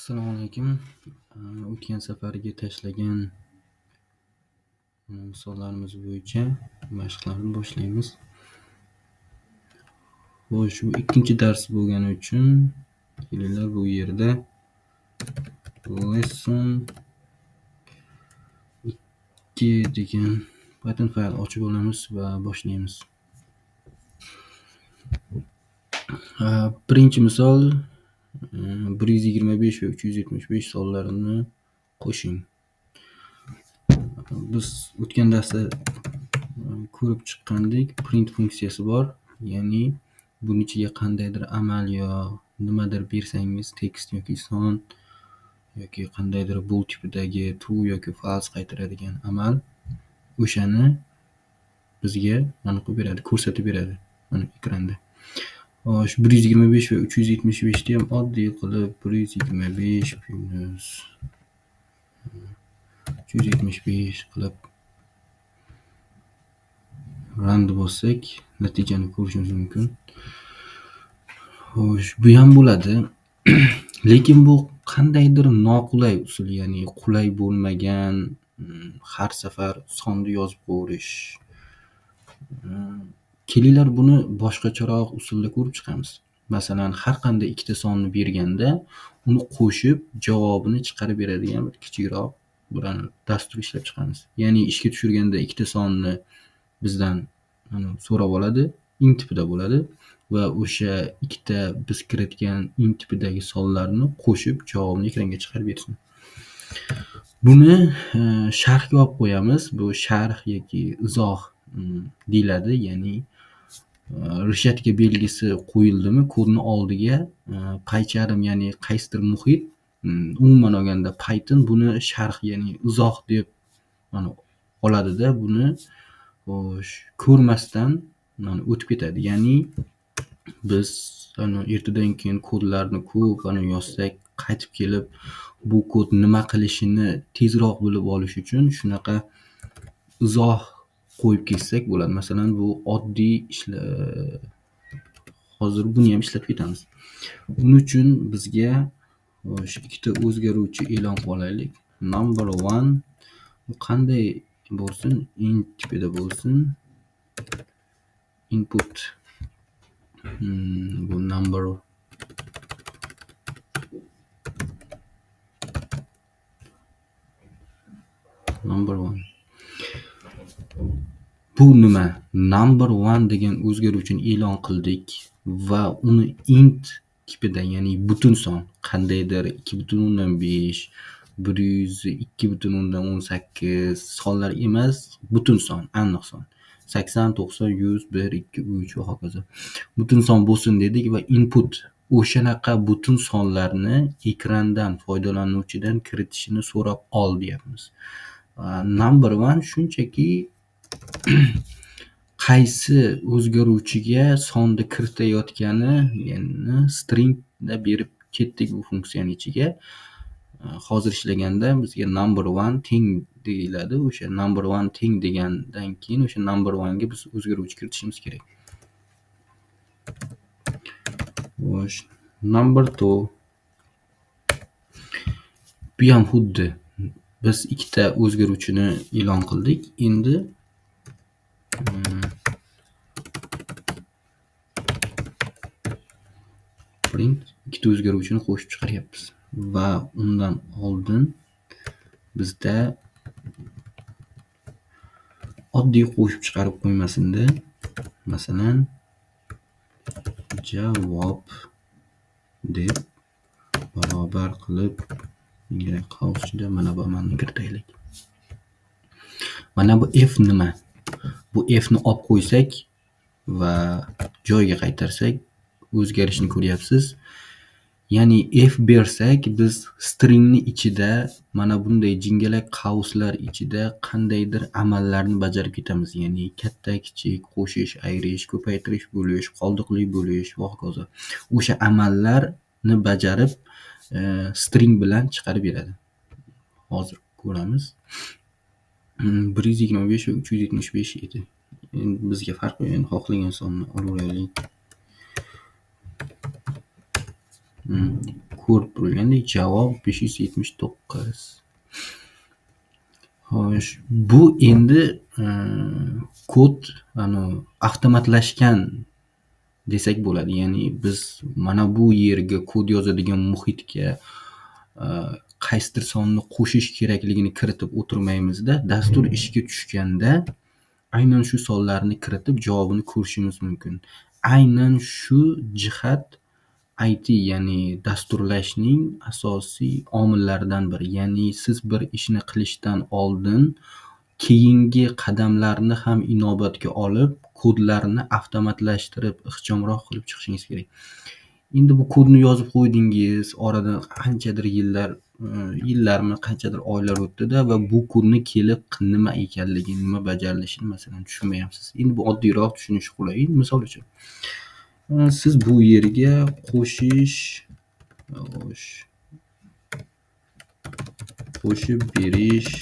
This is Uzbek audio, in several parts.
Assalomu alaykum. O'tgan safargi tashlagan misollarimiz bo'yicha mashqlarni boshlaymiz. Xo'sh, bu ikkinchi dars bo'lgani uchun kelinglar bu yerda lesson 2 degan Python fayl ochib olamiz va boshlaymiz. Birinchi misol 125 va 375 sonlarini qo'shing. Biz o'tgan darsda ko'rib chiqqandik, print funksiyasi bor, ya'ni buni ichiga qandaydir amal yo nimadir bersangiz, tekst yoki son yoki qandaydir bool tipidagi true yoki false qaytaradigan amal, o'shani bizga mana qilib beradi, ko'rsatib beradi mana ekranda. Xo'sh, 125 va 375 ni ham oddiy qilib 125 plus 375 qilib run bossak, natijani ko'rishimiz mumkin. Xo'sh, bu ham bo'ladi. Lekin bu qandaydir noqulay usul, ya'ni qulay bo'lmagan, har safar sonni yozib qo'yirish. Kelinglar buni boshqacharoq usulda ko'rib chiqamiz. Masalan, har qanday ikkita sonni berganda uni qo'shib javobini chiqarib beradigan bir kichikroq bir dastur ishlab chiqamiz. Ya'ni ishga tushirganda ikkita sonni bizdan so'rab oladi, int tipida bo'ladi va o'sha ikkita biz kiritgan int tipidagi sonlarni qo'shib javobini ekranga chiqarib bersin. Buni sharhga olib qo'yamiz. Bu sharh yoki izoh deyiladi, ya'ni reshatka belgisi qo'yildimi, kodni oldiga PyCharm, ya'ni qaysidir muhit, umuman olganda Python buni sharh, ya'ni izoh deb mana oladida, buni xo'sh ko'rmasdan mana o'tib ketadi. Ya'ni biz ertadan keyin kodlarni ko'p yozsak, qaytib kelib bu kod nima qilishini tezroq bilib olish uchun shunaqa izoh qo'yib ketsak bo'ladi. Masalan, bu oddiy ishlar, hozir buni ham ishlab ketamiz. Buning uchun bizga xo'sh ikkita o'zgaruvchi e'lon qilib olaylik. Number 1 bu qanday bo'lsin? Int tipida bo'lsin. Input bu number 1. Bu nima? Number 1 degan o'zgaruvchini e'lon qildik va uni int tipida, ya'ni butun son, qandaydir 2.5, 102.18 sonlar emas, butun son, aniq son. 80, 90, 100, 1, 2, 3 va hokazo. Butun son bo'lsin dedik va input o'shanaqa butun sonlarni ekrandan foydalanuvchidan kiritishini so'rab ol deyapmiz. Number 1 shunchaki qaysi o'zgaruvchiga sonni kiritayotgani, ya'ni stringda berib ketdik bu funksiyaning ichiga. Hozir ishlaganda bizga number 1 teng deyiladi. O'sha number 1 teng degandan keyin o'sha number 1 ga biz o'zgaruvchi kiritishimiz kerak. Xo'sh, number 2 bu ham xuddi biz ikkita o'zgaruvchini e'lon qildik. Endi print ikkita o'zgaruvchini qo'shib chiqaryapmiz va undan oldin bizda oddiy qo'shib chiqarib qo'ymasinda, masalan, javob deb barobar qilib qavs ichida mana bu amalni kiritaylik. Mana bu f nima? Bu f ni olib qo'ysak va joyiga qaytarsak o'zgarishini ko'ryapsiz. Ya'ni f bersak biz stringni ichida mana bunday jingalak qavslar ichida qandaydir amallarni bajarib ketamiz. Ya'ni katta, kichik, qo'shish, ayirish, ko'paytirish, bo'lish, qoldiqli bo'lish va hokazo. O'sha amallarni bajarib string bilan chiqarib beradi. Hozir ko'ramiz. 125 va 375 edi. Endi bizga farq yo'q, endi xohlagan sonni olaveraylik. Ko'rib turilgandek o'tgandek, javob 579. Xo'sh, bu endi kod avtomatlashgan desak bo'ladi. Ya'ni biz mana bu yerga kod yozadigan muhitga qaysidir sonni qo'shish kerakligini kiritib o'tirmaymizda, dastur ishga tushganda aynan shu sonlarni kiritib javobini ko'rishimiz mumkin. Aynan shu jihat IT, ya'ni dasturlashning asosiy omillaridan biri. Ya'ni siz bir ishni qilishdan oldin keyingi qadamlarni ham inobatga olib, kodlarni avtomatlashtirib, ixchamroq qilib chiqishingiz kerak. Endi bu kodni yozib qo'ydingiz, oradan qanchadir yillarmi, qanchadir oylar o'tdi-da va bu kodni kelib nima ekanligi, nima bajarilishini masalan tushunmayapsiz. Endi bu oddiyroq tushunish qulay. Misol uchun, siz bu yerga qo'shib berish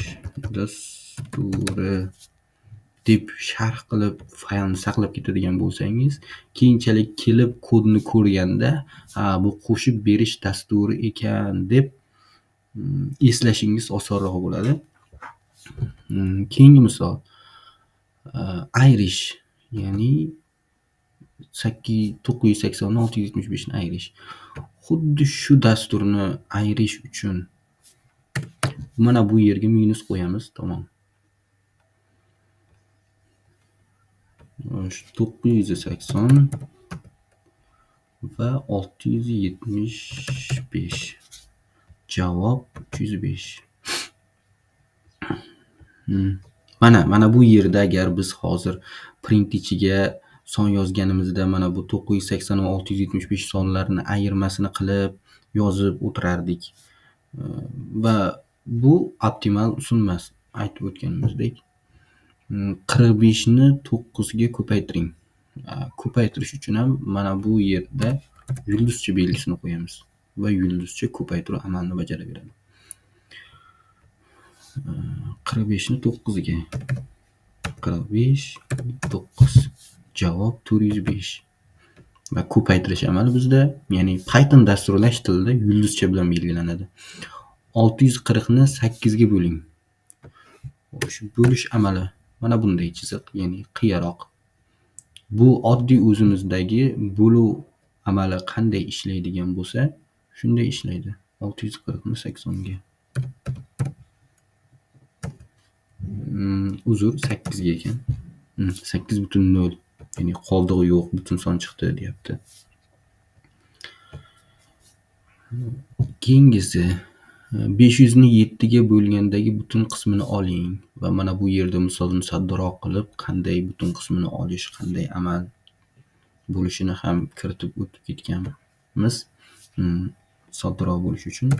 dasturi deb sharh qilib faylni saqlab ketadigan bo'lsangiz, keyinchalik kelib kodni ko'rganda, ha, bu qo'shib berish dasturi ekan deb eslashingiz osonroq bo'ladi. Keyingi misol, ayirish, ya'ni 980 ni 675 ni ayirish. Xuddi shu dasturni ayirish uchun mana bu yerga minus qo'yamiz, tamom. 980 va 675. Javob 305. Mana bu yerda agar biz hozir print ichiga son yozganimizda mana bu 980 va 675 sonlarini ayirmasini qilib yozib o'tirardik. Va bu optimal usul emas, aytib o'tganimizdek. 45 ni 9 ga ko'paytiring. Ko'paytirish uchun ham mana bu yerda yulduzcha belgisini qo'yamiz va yulduzcha ko'paytiruv amalini bajaraveradi. 45 ni 9 ga. 45 9. Javob 405. Va ko'paytirish amali bizda, ya'ni Python dasturlash tilida yulduzcha bilan belgilanadi. 640 ni 8 ga bo'ling. Shu bo'lish amali mana bunday chiziq, ya'ni qiyaroq. Bu oddiy o'zimizdagi bo'luv amali qanday ishlaydigan bo'lsa, shunday ishlaydi. 640 ni 80 ga. Uzr, 8 ga ekan. 8.0, ya'ni qoldig'i yo'q, butun son chiqdi deyapti. Keyingisi 500 ni 7 ga bo'lgandagi butun qismini oling va mana bu yerda misolni soddaroq qilib, qanday butun qismini olish, qanday amal bo'lishini ham kiritib o'tib ketganmiz. Soddaroq bo'lishi uchun.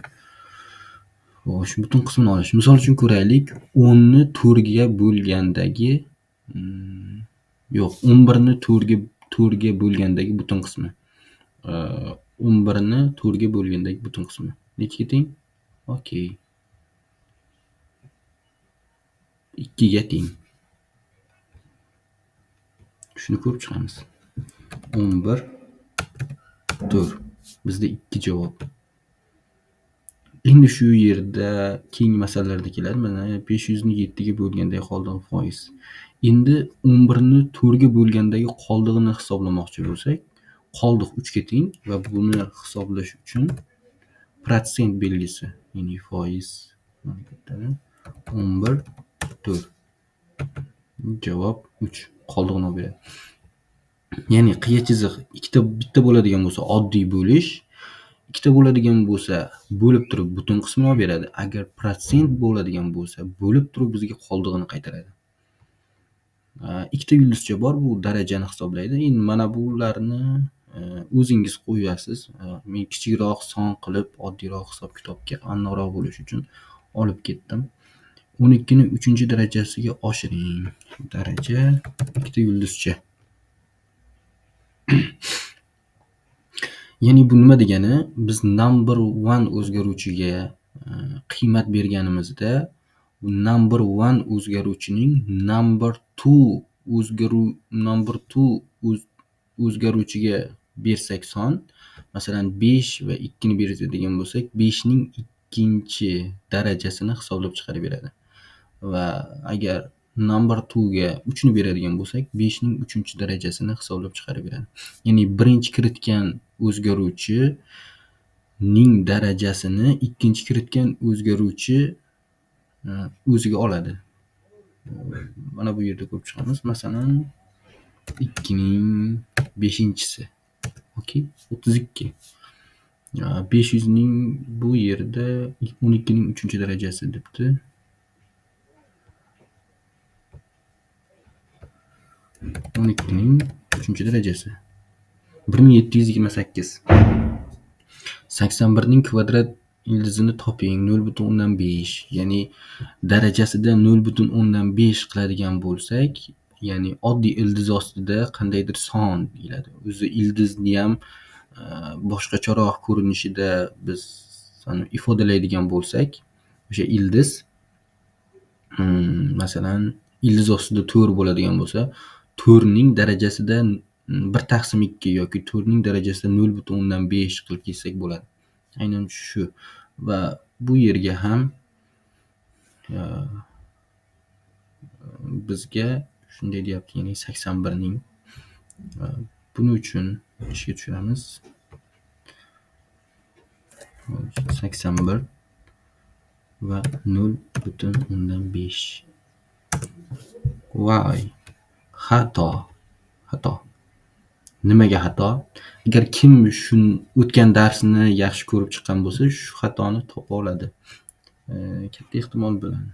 Xo'sh, butun qismini olish. Misol uchun ko'raylik, 10 ni 4 ga bo'lgandagi, yo'q, 11 ni 4 ga bo'lgandagi butun qismi. 11 ni 4 ga bo'lgandagi butun qismi. Nechaga teng? Okey. 2 ga teng. Shuni ko'rib chiqamiz. 11 4. Bizda 2 javob. Endi shu yerda keyingi masalalarda keladi. Mana 500 ni 7 ga bo'lgandagi qoldig'i foiz. Endi 11 ni 4 ga bo'lgandagi qoldig'ini hisoblamoqchi bo'lsak, qoldiq 3 ga teng va buni hisoblash uchun protsent belgisi, ya'ni foiz 11 4. Javob 3. Qoldig'ini olib beradi. Ya'ni qiya chiziq ikkita bitta bo'ladigan bo'lsa oddiy bo'lish, ikkita bo'ladigan bo'lsa bo'lib turib butun qismini olib beradi. Agar protsent bo'ladigan bo'lsa bo'lib turib bizga qoldig'ini qaytaradi. Ikkita yulduzcha bor, bu darajani hisoblaydi. Endi mana bularni o'zingiz qo'yasiz. Men kichikroq son qilib, oddiyroq hisob-kitobga aniqroq bo'lish uchun olib ketdim. 12 ni 3-darajasiga oshiring. Daraja ikkita yulduzcha. Ya'ni bu nima degani? Biz number 1 o'zgaruvchiga qiymat berganimizda number 1 o'zgaruvchining number 2 o'zgaruvchiga bersak son, Masalan, 5 va 2 ni beradigan bo'lsak, 5 ning ikkinchi darajasini hisoblab chiqarib beradi. Va agar number 2 ga 3 ni beradigan bo'lsak, 5 ning 3-darajasini hisoblab chiqarib beradi. Ya'ni birinchi kiritgan o'zgaruvchining darajasini ikkinchi kiritgan o'zgaruvchi o'ziga oladi. Mana bu yerda ko'rib chiqamiz. Masalan, 2 ning 5-si. Okey, 32. 500 ning bu yerda 12 ning 3-darajasi debdi. 12 ning 3-darajasi. 1728. 81 ning kvadrat ildizini toping, 0.5. Ya'ni darajasida 0.5 qiladigan bo'lsak, ya'ni oddiy ildiz ostida qandaydir son deyiladi. O'zi ildizni ham boshqacharoq ko'rinishida biz ifodalaydigan bo'lsak, o'sha ildiz, masalan, ildiz ostida 4 bo'ladigan bo'lsa, 4 ning darajasida 1/2 yoki 4 ning darajasida 0.5 qilib ketsak bo'ladi. Aynan shu. Va bu yerga ham bizga shunday deyapti, ya'ni 81 ning. Buning uchun ishga tushiramiz. 81 va 0.5. Voy, xato, xato. Nimaga xato? Agar kim shun o'tgan darsni yaxshi ko'rib chiqqan bo'lsa, shu xatoni topa oladi. Katta ehtimol bilan.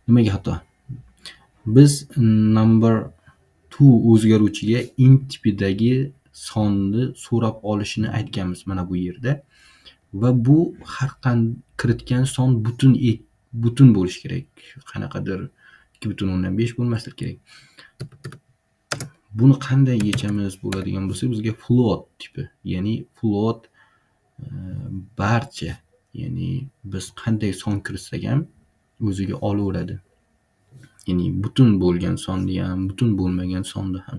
Nimaga xato? Biz number 2 o'zgaruvchiga int tipidagi sonni so'rab olishini aytganmiz mana bu yerda. Va bu har qanday kiritgan son butun bo'lishi kerak. Qanaqadir 2.5 bo'lmasligi kerak. Buni qanday yechamiz bo'ladigan bo'lsa, bizga float tipi, ya'ni float barcha, ya'ni biz qanday son kiritsak ham o'ziga olaveradi. Ya'ni butun bo'lgan sonni ham, butun bo'lmagan sonni ham.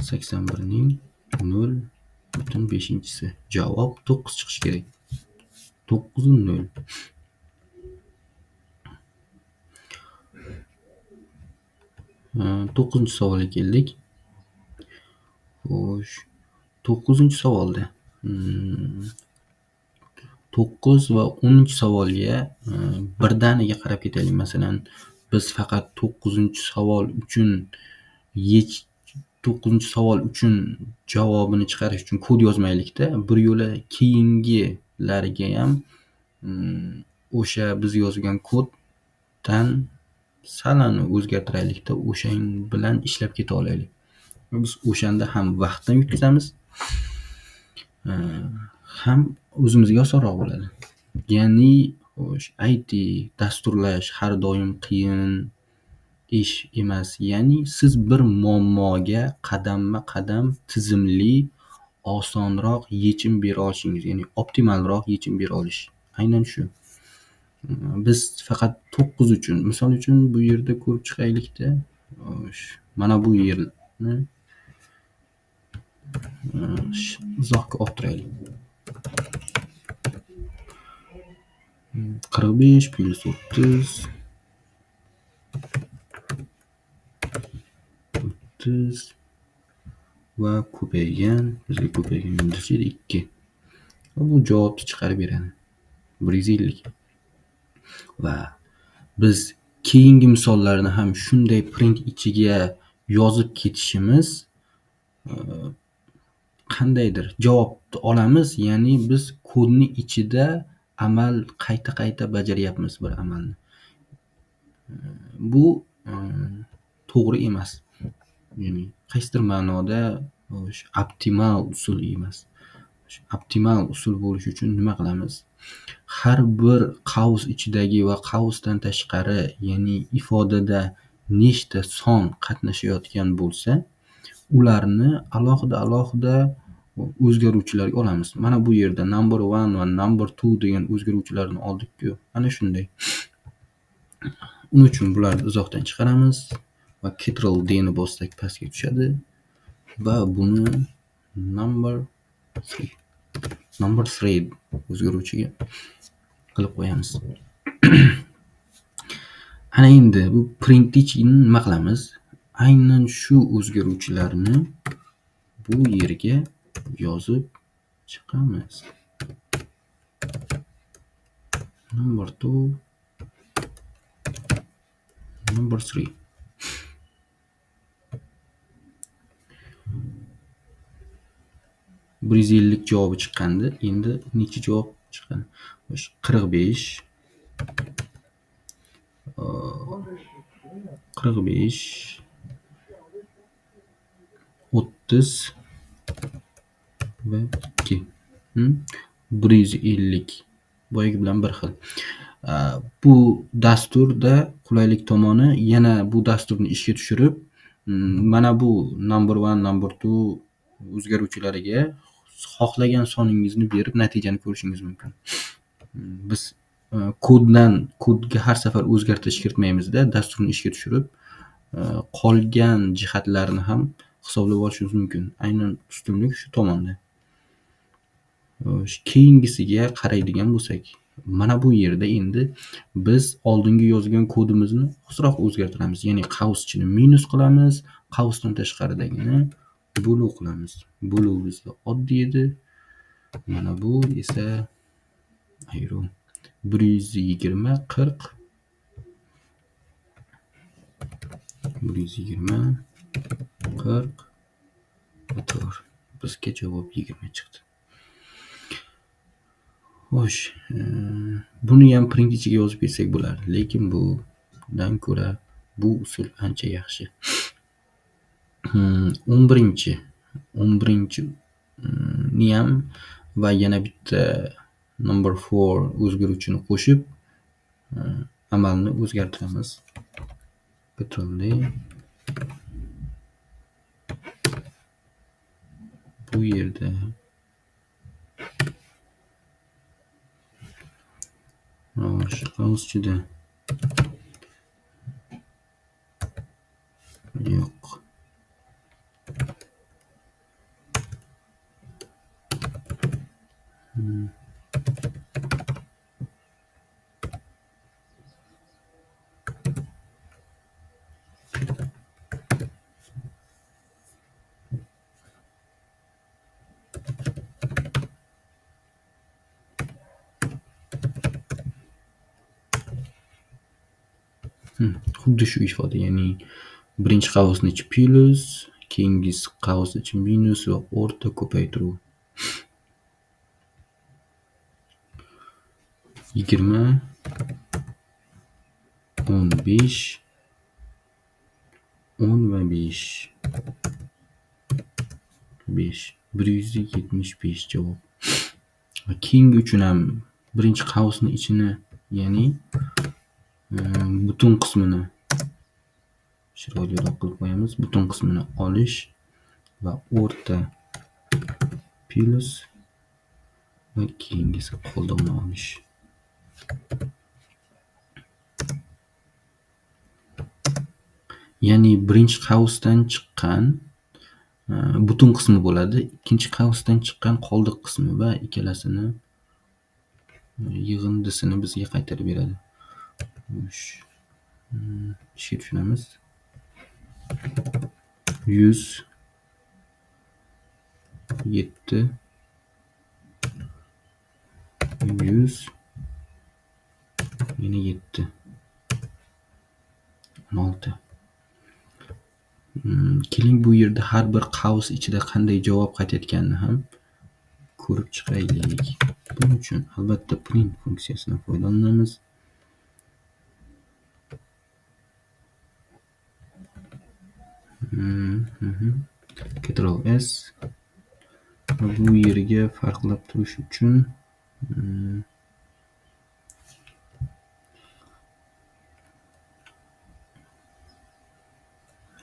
81 ning 0.5-si. Javob 9 chiqishi kerak. 9.0. To'qqizinchi savolga keldik. Xo'sh, 9-savolda 9 va 10-savolga birdaniga qarab ketaylik. Masalan, biz faqat 9-savol uchun 9-savol uchun javobini chiqarish uchun kod yozmaylikda, bir yo'la keyingilariga ham o'sha biz yozgan koddan salani o'zgartiraylikda, o'shan bilan ishlab keta olaylik. Biz o'shanda ham vaqtdan yutkazamiz, ham o'zimizga osonroq bo'ladi. Ya'ni, xo'sh, IT dasturlash har doim qiyin ish emas. Ya'ni siz bir muammoga qadamma-qadam tizimli, osonroq yechim bera olishingiz, ya'ni optimalroq yechim bera olish. Aynan shu. Biz faqat 9 uchun, misol uchun bu yerda ko'rib chiqaylikda, mana bu yerni uzoqqa olib turaylik. 45 plus 30 30 va ko'paygan, bizga ko'paygan yulduzcha 2. Va bu javobni chiqarib beradi. 150. Va biz keyingi misollarni ham shunday print ichiga yozib ketishimiz qandaydir javobni olamiz, ya'ni biz kodni ichida amal qayta-qayta bajaryapmiz bir amalni. Bu to'g'ri emas. Ya'ni qaysidir ma'noda optimal usul emas. Optimal usul bo'lishi uchun nima qilamiz? Har bir qavs ichidagi va qavsdan tashqari, ya'ni ifodada nechta son qatnashayotgan bo'lsa, ularni alohida-alohida o'zgaruvchilarga olamiz. Mana bu yerda number 1 va number 2 degan o'zgaruvchilarni oldik-ku. Ana shunday. Uning uchun bularni uzoqdan chiqaramiz va Ctrl D ni bossak pastga tushadi. Va buni number 3, number 3 o'zgaruvchiga qilib qo'yamiz. Ana endi bu print ichini nima qilamiz? Aynan shu o'zgaruvchilarni bu yerga yozib chiqamiz. Number 2, number 3. 150 javobi chiqqandi. Endi necha javob chiqqan? 45, 45, 30 va 2. 150 boyagi bilan bir xil. Bu dasturda qulaylik tomoni yana bu dasturni ishga tushirib, mana bu number 1, number 2 o'zgaruvchilariga xohlagan soningizni berib natijani ko'rishingiz mumkin. Biz kodga har safar o'zgartirish kiritmaymizda, dasturni ishga tushirib, qolgan jihatlarini ham hisoblab olishimiz mumkin. Aynan ustunlik shu tomonda. Keyingisiga qaraydigan bo'lsak, mana bu yerda endi biz oldingi yozgan kodimizni ozroq o'zgartiramiz. Ya'ni qavs ichini minus qilamiz, qavsdan tashqaridagini bo'luv qilamiz. Bo'luv bizda oddiy edi. Mana bu esa ayru 120 40 120 40 4. Bizga javob 20 chiqdi. Xo'sh, buni ham print ichiga yozib ketsak bo'lardi, lekin bundan ko'ra bu usul ancha yaxshi. 11-ni ham va yana bitta number 4 o'zgaruvchini qo'shib amalni o'zgartiramiz. Ctrl D. Bu yerda qavs ichida yo'q. Xuddi shu ifoda, ya'ni birinchi qavsni ichi plus, keyingisi qavs ichi minus va o'rta ko'paytiruv. 20, 15, 10 va 5. 5. 175 javob. Va keyingi uchun ham birinchi qavsni ichini, ya'ni butun qismini chiroyliroq qilib qo'yamiz. Butun qismini olish va o'rta plus va keyingisi qoldig'ini olish. Ya'ni birinchi qavsdan chiqqan butun qismi bo'ladi, ikkinchi qavsdan chiqqan qoldiq qismi va ikkalasini yig'indisini bizga qaytarib beradi. Ishga tushiramiz. 100 7 100 yana 7 16. Keling bu yerda har bir qavs ichida qanday javob qaytayotganini ham ko'rib chiqaylik. Buning uchun albatta print funksiyasidan foydalanamiz. Ctrl S va bu yerga farqlab turish uchun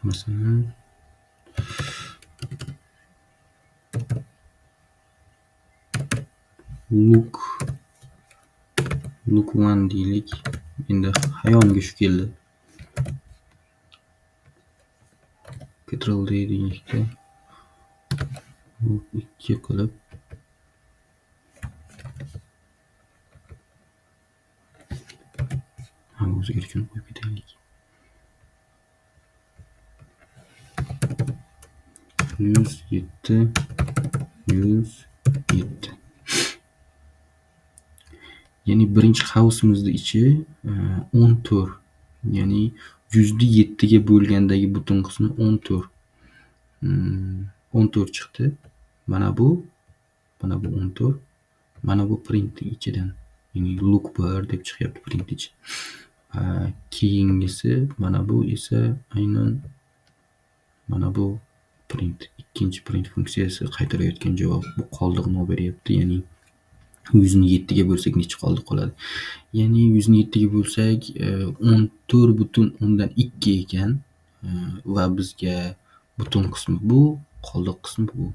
masalan look 1 deylik. Endi xayolimga shu keldi. Ctrl D deylikda 2 qilib ham o'zgarishini qo'yib ketaylik. 107 107. Ya'ni birinchi qavsimizni ichi 14. Ya'ni 100 ni 7 ga bo'lgandagi butun qismi 14. 14 chiqdi. Mana bu 14. Mana bu printning ichidan, ya'ni look 1 deb chiqyapti print ichi. Keyingisi mana bu esa aynan mana bu print, ikkinchi print funksiyasi qaytarayotgan javob. Bu qoldiqni olib beryapti, ya'ni 100 ni 7 ga bo'lsak necha qoldiq qoladi? Ya'ni 100 ni 7 ga bo'lsak 14,2 ekan va bizga butun qismi bu, qoldiq qismi bu.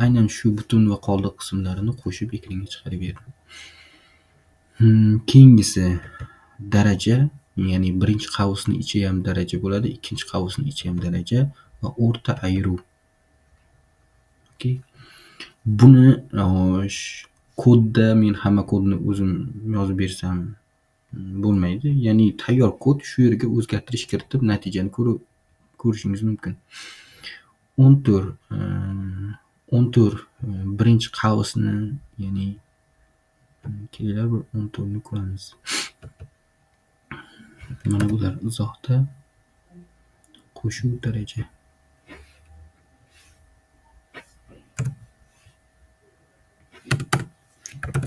Aynan shu butun va qoldiq qismlarini qo'shib ekranga chiqarib berdi. Keyingisi daraja, ya'ni birinchi qavsning ichi ham daraja bo'ladi, ikkinchi qavsning ichi ham daraja va o'rta ayiruv. Okay. Buni kodda men hamma kodni o'zim yozib bersam bo'lmaydi. Ya'ni tayyor kod, shu yerga o'zgartirish kiritib natijani ko'rishingiz mumkin. 14 birinchi qavsni, ya'ni kelinglar bir 14 ni ko'ramiz. Mana bular izohda qo'shuv daraja.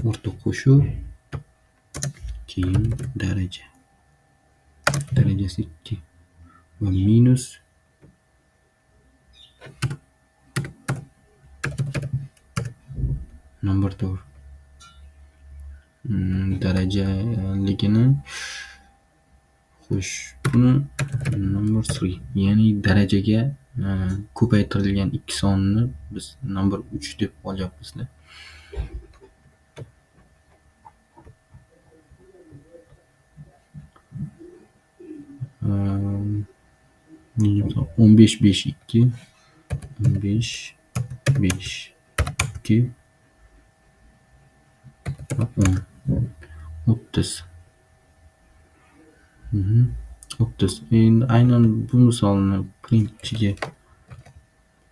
O'rta qo'shuv, keyin daraja. Darajasi 2 va minus number 4. Darajaligini xo'sh, buni number 3, ya'ni darajaga ko'paytirilgan 2 sonni biz number 3 deb olyapmiz-da. 15 5 2 15 5 2 va 10 30. 30. Endi aynan bu misolni printchiga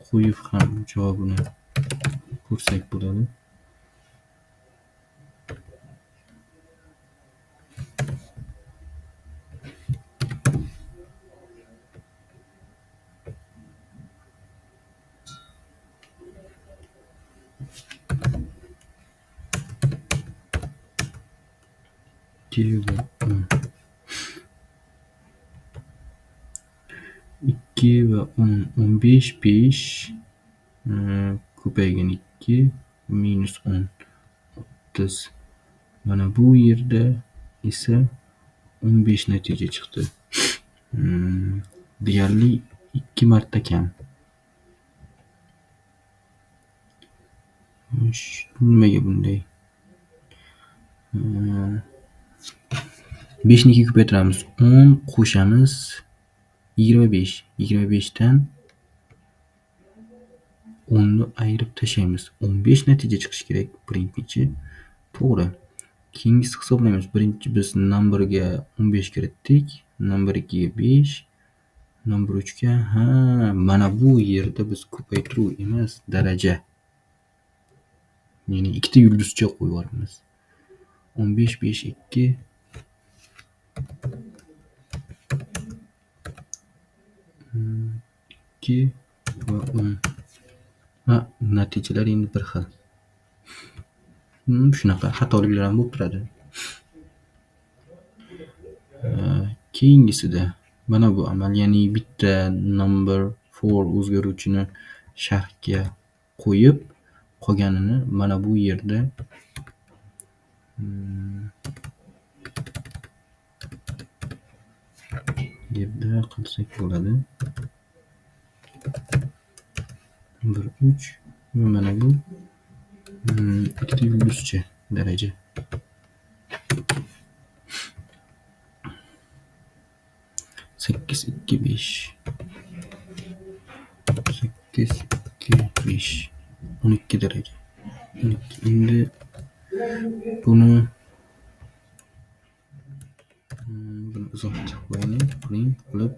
qo'yib ham javobini ko'rsak bo'ladi. 2 va 10. 2 va 10, 15, 5 ko'paygan 2 minus 10, 30. Mana bu yerda esa 15 natija chiqdi. Deyarli 2 marta kam. Nimaga bunday? 5 ni 2 ko'paytiramiz, 10 qo'shamiz 25. 25 dan 10 ni ayirib tashlaymiz. 15 natija chiqishi kerak print ichi. To'g'ri. Keyingisi hisoblaymiz. Birinchi biz numberga 15 kiritdik, number 2 ga 5, number 3 ga, ha, mana bu yerda biz ko'paytiruv emas, daraja. Ya'ni ikkita yulduzcha qo'yib yuboramiz. 15 5 2 2 va 10. Ha, natijalar endi bir xil. Shunaqa xatoliklar ham bo'lib turadi. Keyingisida mana bu amal, ya'ni bitta number 4 o'zgaruvchini sharhga qo'yib, qolganini mana bu yerda qilsak bo'ladi. 1 3 va mana bu ikkita yulduzcha daraja. 8 2 5 8 2 5 12 daraja. 12. Endi buni izohga qo'yaylik. Print qilib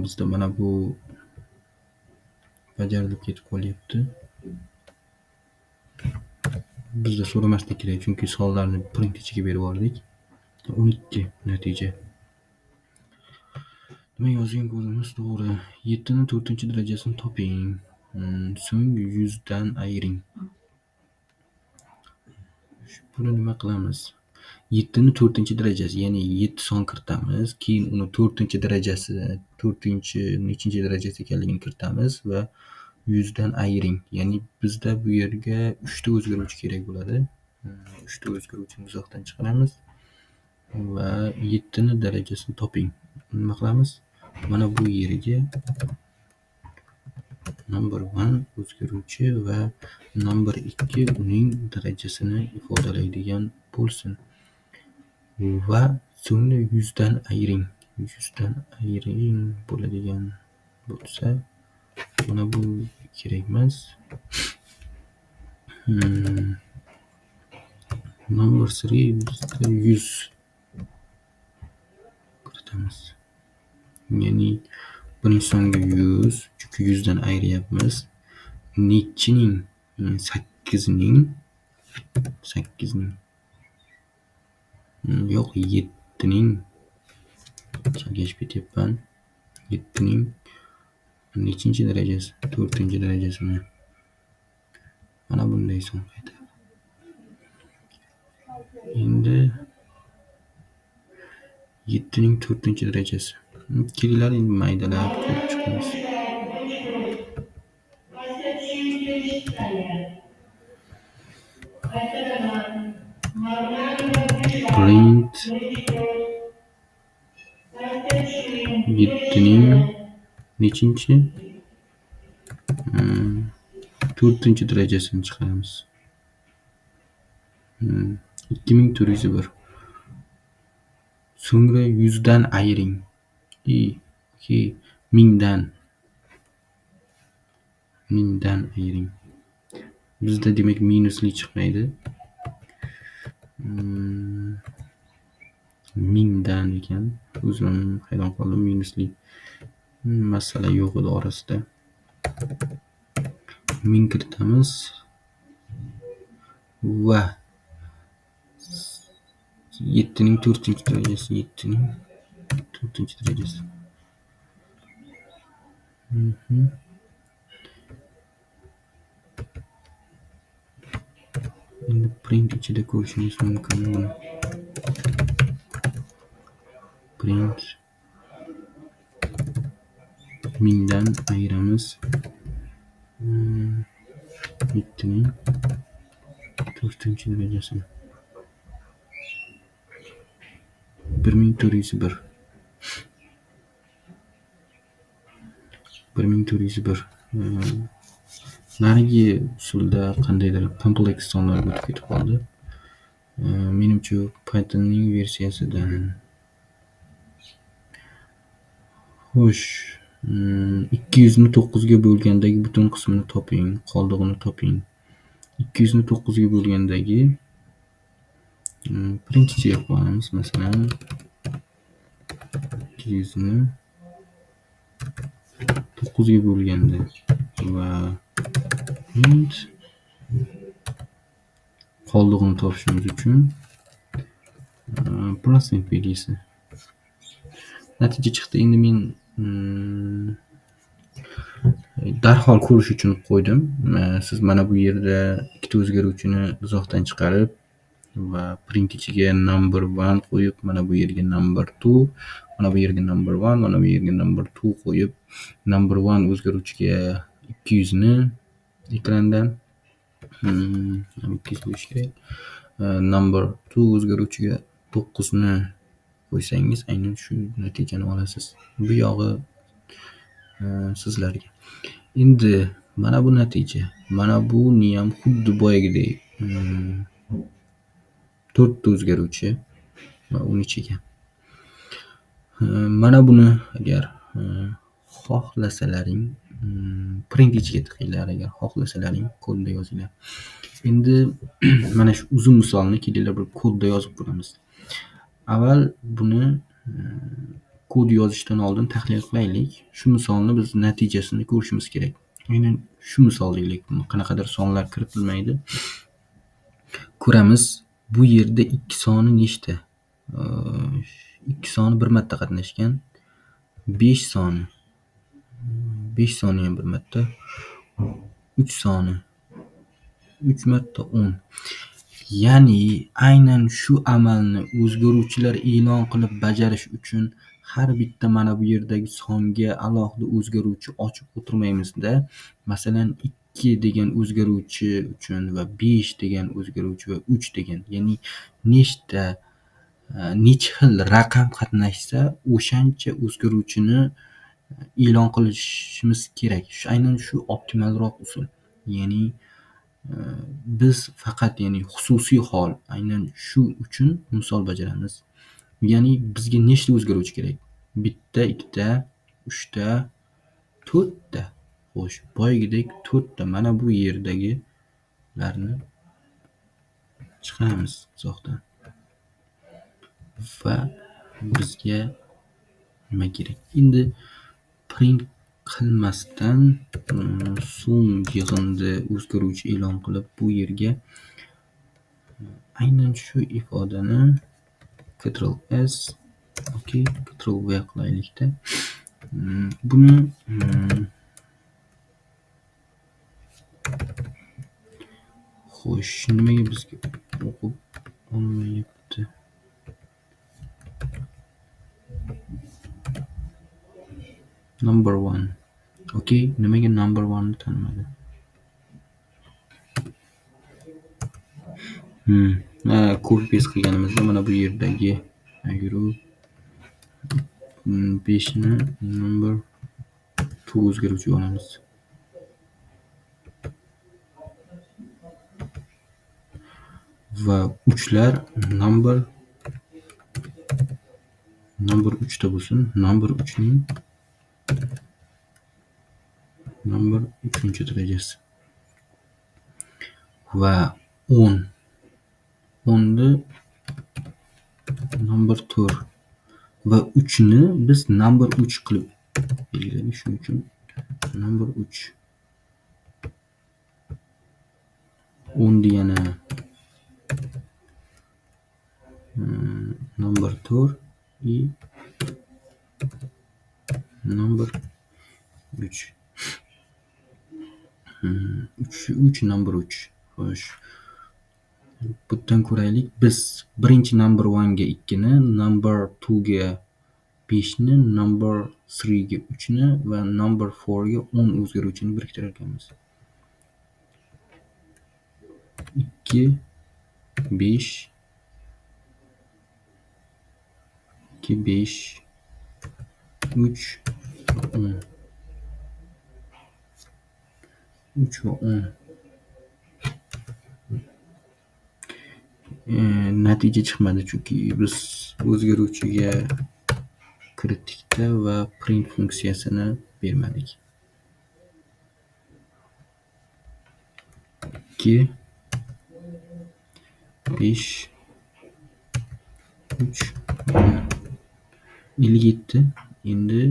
bizda mana bu bajarilib ketib qolyapti. Bizda so'ramaslik kerak, chunki sonlarni print ichiga berib yubordik. 12 natija. Demak, yozgan kodimiz to'g'ri. 7 ning 4-darajasini toping. So'ng 100 dan ayiring. Buni nima qilamiz? 7 ning 4-darajasi, ya'ni 7 son kiritamiz, keyin uni 4-darajasi, 4-nechinchi darajasi ekanligini kiritamiz va 100 dan ayiring. Ya'ni bizda bu yerga 3 ta o'zgaruvchi kerak bo'ladi. 3 ta o'zgaruvchini izohdan chiqaramiz va 7 ning darajasini toping. Nima qilamiz? Mana bu yerga number 1 o'zgaruvchi va number 2 uning darajasini ifodalaydigan bo'lsin. Va so'ngda 100 dan ayiring. 100 dan ayiring bo'ladigan bo'lsa, mana bu kerak emas. Number 3 bizda 100 kiritamiz. Ya'ni birinchi songa 100, chunki 100 dan ayiryapmiz. Nechining? 8ning 8ning yo'q, 7ning chalgashib ketyapman. 7ning nechinchi darajasi? 4-darajasini. Mana bunday son qaytadi. Endi 7ning 4-darajasi. Kelinglar, endi maydalab ko'rib chiqamiz. Print 7ning nechinchi? 4-darajasini chiqaramiz. 2401. So'ngra 100 dan ayiring. 2 mingdan. 1000dan ayiring. Bizda demak minusli chiqmaydi. 1000dan ekan. O'zim hayron qoldim, minusli masala yo'q edi orasida. 1000 kiritamiz va 7ning 4-darajasi, 7ning 4-darajasi. Endi print ichida ko'rishimiz mumkin buni. Print 1000dan ayiramiz. 7ning 4-darajasini. 1401. 1401. Narigi usulda qandaydir kompleks sonlar o'tib ketib qoldi. Menimcha Pythonning versiyasidan. Xo'sh, 200 ni 9 ga bo'lgandagi butun qismini toping, qoldig'ini toping. 200 ni 9 ga bo'lgandagi print ichiga qo'yamiz, masalan 200 ni 9 ga bo'lganda va print qoldig'ini topishimiz uchun prosent belgisi. Natija chiqdi. Endi men darhol ko'rish uchun qo'ydim. Siz mana bu yerda ikkita o'zgaruvchini izohdan chiqarib va print ichiga number 1 qo'yib, mana bu yerga number 2, mana bu yerga number 1, mana bu yerga number 2 qo'yib, number 1 o'zgaruvchiga 200 ni ekrandan 200 qo'yish kerak. Number 2 o'zgaruvchiga 9 ni qo'ysangiz, aynan shu natijani olasiz. Bu yog'i sizlarga. Endi mana bu natija. Mana buni ham xuddi boyagidek 4 ta o'zgaruvchi va uni ichiga. Mana buni agar xohlasalaring print ichiga tiqinglar, agar xohlasalaring kodda yozinglar. Endi mana shu uzun misolni kelinglar bir kodda yozib ko'ramiz. Avval buni kod yozishdan oldin tahlil qilaylik. Shu misolni biz natijasini ko'rishimiz kerak. Aynan shu misol deylik, qanaqadir sonlar kiritilmaydi. Ko'ramiz, bu yerda 2 soni nechta? 2 soni bir marta qatnashgan. 5 soni. 5 soni ham bir marta. 3 soni. 3 marta 10. Ya'ni aynan shu amalni o'zgaruvchilar e'lon qilib bajarish uchun har bitta mana bu yerdagi songa alohida o'zgaruvchi ochib o'tirmaymizda. Masalan, 2 degan o'zgaruvchi uchun va 5 degan o'zgaruvchi va 3 degan, ya'ni nechta necha xil raqam qatnashsa, o'shancha o'zgaruvchini e'lon qilishimiz kerak. Shu aynan shu optimalroq usul. Ya'ni biz faqat, ya'ni xususiy hol aynan shu uchun misol bajaramiz. Ya'ni bizga nechta o'zgaruvchi kerak? Bitta, ikkita, uchta, to'rtta. Xo'sh, boyagidek to'rtta mana bu yerdagilarni chiqaramiz izohdan. Va bizga nima kerak? Endi print qilmasdan so'ng yig'indi o'zgaruvchi e'lon qilib bu yerga aynan shu ifodani Ctrl S, OK, Ctrl V qilaylikda. Buni xo'sh, nimaga bizga o'qib olmayapti? Number 1. Okey, nimaga number 1 ni tanimadi? Copy paste qilganimizda mana bu yerdagi ayiruv 5 ni number 2 o'zgaruvchi olamiz. Va 3lar number 3 ta bo'lsin. Number 3 ning number 3-darajasi. Va 10. 10ni number 4 va 3 ni biz number 3 qilib belgiladik. Shuning uchun number 3. 10 degani number 4 и number 3. 3 number 3. Xo'sh. Bundan ko'raylik, biz birinchi number 1 ga 2 ni, number 2 ga 5 ni, number 3 ga 3 ni va number 4 ga 10 o'zgaruvchini biriktirar ekanmiz. 2 5 2 5 3 10. 3 va 10. Natija chiqmadi chunki biz o'zgaruvchiga kiritdikda va print funksiyasini bermadik. 2 5 3 10. 57. Endi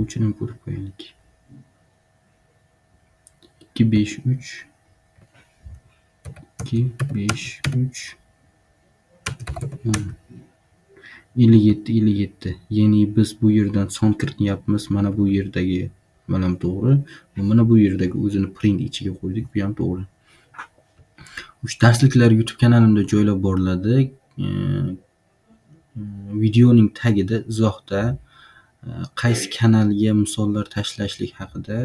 uchini ko'rib qo'yaylik. 2 5 3 2 5 3 10. 57 57. Ya'ni biz bu yerdan son kirityapmiz. Mana bu yerdagi mana to'g'ri. Mana bu yerdagi o'zini print ichiga qo'ydik. Bu ham to'g'ri. Uch darsliklar YouTube kanalimda joylab boriladi. Videoning tagida izohda qaysi kanalga misollar tashlashlik haqida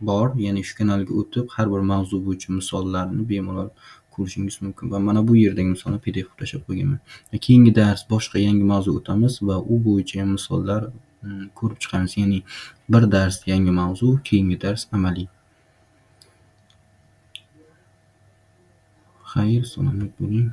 bor. Ya'ni shu kanalga o'tib har bir mavzu bo'yicha misollarni bemalol ko'rishingiz mumkin. Va mana bu yerdagi misolni PDF qilib tashlab qo'yganman. Keyingi dars boshqa yangi mavzu o'tamiz va u bo'yicha ham misollar ko'rib chiqamiz. Ya'ni bir dars yangi mavzu, keyingi dars amaliy. Xayr, salomat bo'ling.